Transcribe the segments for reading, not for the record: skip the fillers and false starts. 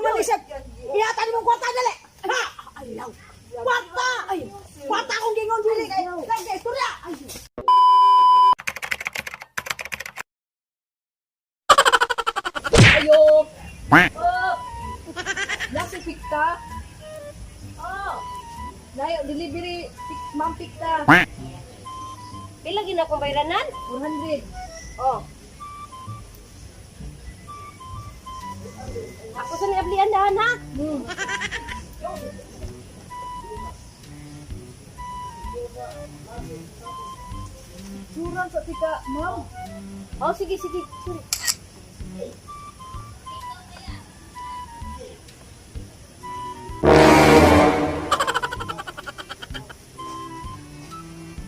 man ni siya. Ihatag mo kwarta dali. Ha? Ayaw. Kwarta! Ay. Kwarta akong gingon dili kay kay kay istorya. Ayo. Oh. Nasa pikta. Oh. Nayo delivery pik, ma'am pikta. Pila gina akong bayranan? 400. Oh. Ako sa niablian dahan ha. Suran sa tika, ma'am. Oh, sige, sige. Sorry.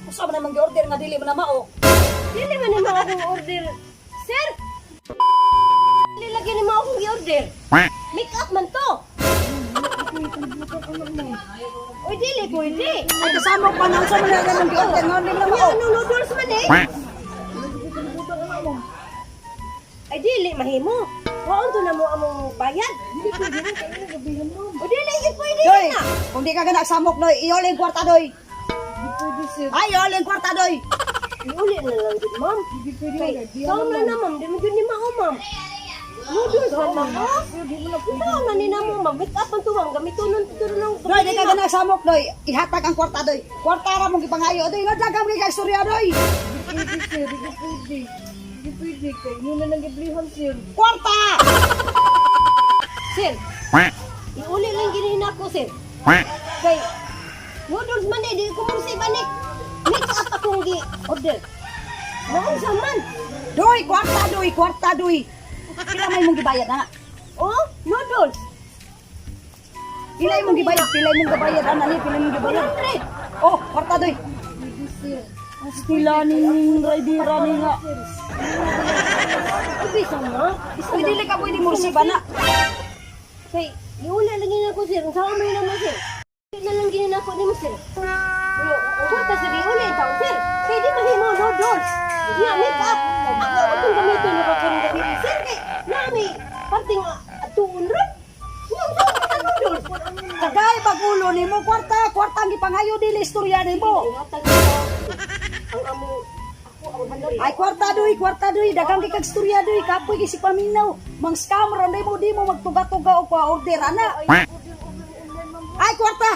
Usa man namang gi-order nga dili man na mao. Dili man nimo akong order. Sir! Dili lagi nimo akong gi-order. Make up man to. Oy, dili pwede. Ay kasama pa na usa man na namang gi-order nga dili man na Unya mao. ano noodles man eh. Ay dili mahimo. Waon to na mo among bayad. Dili pwede man kayo gabihan, ma'am. O dili gyud pwede Doy, na. kung di ka gana samok doy, ioli ang kwarta doy. Di pwede, sir. Ay, ioli ang kwarta doy. Iuli na lang gud, ma'am. Di pwede Kay, wala. Di kaon na na, ma'am. Di mo gyud ni mao, ma'am. Noodles man, ma'am. Oh, Sir, di mo na pwede. Kaon na ni na mo, ma'am. Make up man to, ma'am. Gamitonon to lang. Doy, di ka gana samok doy. Ihatag ang kwarta doy. Kwarta ra mong gipangayo doy. Nga dagam kay kag istorya doy. Di pwede, sir. Di pwede. Di pwede kay yun na lang giblihan, sir. Kwarta! Sir, iuli lang gini na ako, sir. Kay, noodles man eh. Di ko mo si banik. Make up akong gi order. Naunsa man. Doy, kwarta doy, kwarta doy. Pila may mong gibayad na? Oh, noodles. Pila imong gibayad? Pila imong gibayad ana ni? Pila imong gibayad? 100. Oh, kwarta doy. Pwede, sir. Pila ning ridera ni nga. Ay, bisa na. Bisa Uy, na. dili ka pwede mo resiba na. Kay, iuli lang gini ako, sir. Ang sama man na mo, sir. Iuli na lang gini na ako ni mo, sir. Pero, ang kwarta, sir, iuli ang taon, sir. Kay, di mahimo noodles. Nga, make up. Ako mo itong gamitin na kakarong gabi. Sir, kay, nami, parting atuon ron. Nga, ang sama ka noodles. Tagay pag ulo nimo kwarta, kwarta ang gipangayo dili istorya nimo. Ingatan ko, ang amo, ako ang handal. Ay kwarta doy, daghang kay kag istorya doy, kapoy kay si paminaw. Mang scam ra nimo di mo magtuga-tuga og pa order ana. Ay, order, order online, ma'am. Ay kwarta.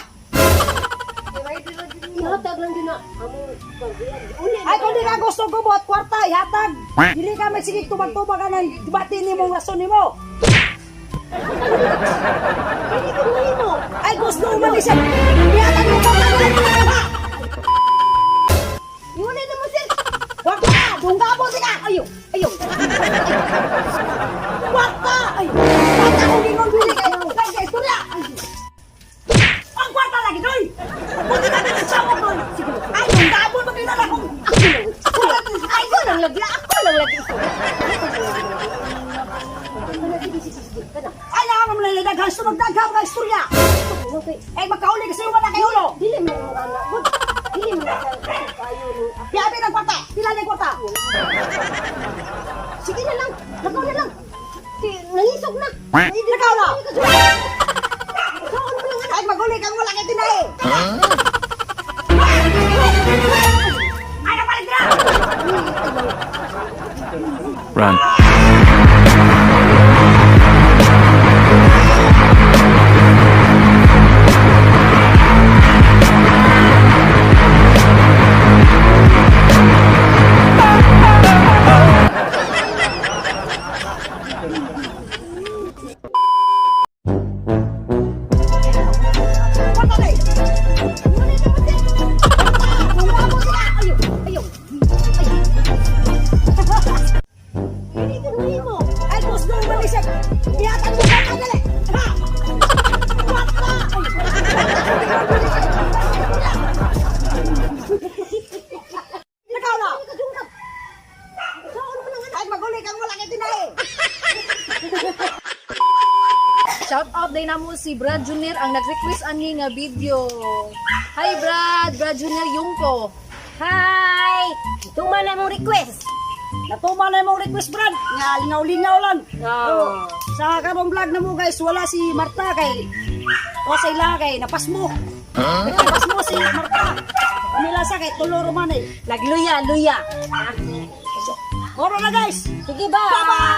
Rider na din. Ihatag lang din na, amo, uli na Ay kung di ka gusto gubot kwarta ihatag. Dili ka magsigig tubag-tubag anang debate nimong rason nimo. Hindi ko mahimo. Ay gusto man ni siya. Ihatag mo kwarta doy. Iuli na mo, sir. Kwarta, dungga mo siya. Ayo, ayo. Kwarta! Ay, kwarta kung gingon dili kay kay kay istorya. Ang kwarta lagi doy. Buti ka din sa mo doy. Ay, dungga mo magkita na kung Ako lang lagi, ako lang lagi. Sige, sige, sige. Kana. Ay, nakamam na daghan sa magdagham ka istorya. Okay. Ay, magkauli kasi wala kay ulo. Dili mo ang anak. Good. Dili mo na kayo ni Piabi ng kwarta. Pila ng kwarta. Sige na lang. Lakaw na lang. Di, nangisog na. Lakaw na. Saan mo lang anak? Ay, maguli kang wala kay tinahi. Ay, napalit na! Run. Kwarta doy. Dungga mo siya. Ayo, ayo. Ayo. Dili ko mahimo. Ay, gusto mo ni siya. Ihatag mo kwarta dali. Ha? Kwarta! Ay, kwarta kung gingon dili kay istorya. Lakaw na. Saan mo lang anak? Ay, maguli kang wala kay tinahi. Shout out din namo si Brad Junior ang nag-request ani nga video. Hi Brad, Brad Junior Yungko. Hi! Tuma na mong request. Natuma na imong request, Brad. Nga lingaw-lingaw lang. Oh. Sa karong vlog na mo, guys, wala si Marta kay o sa ila kay napasmo. Napasmo si Marta. Kanila sa kay tuloro man eh. Nagluya, luya. Moro na, guys. Sige ba? Bye-bye!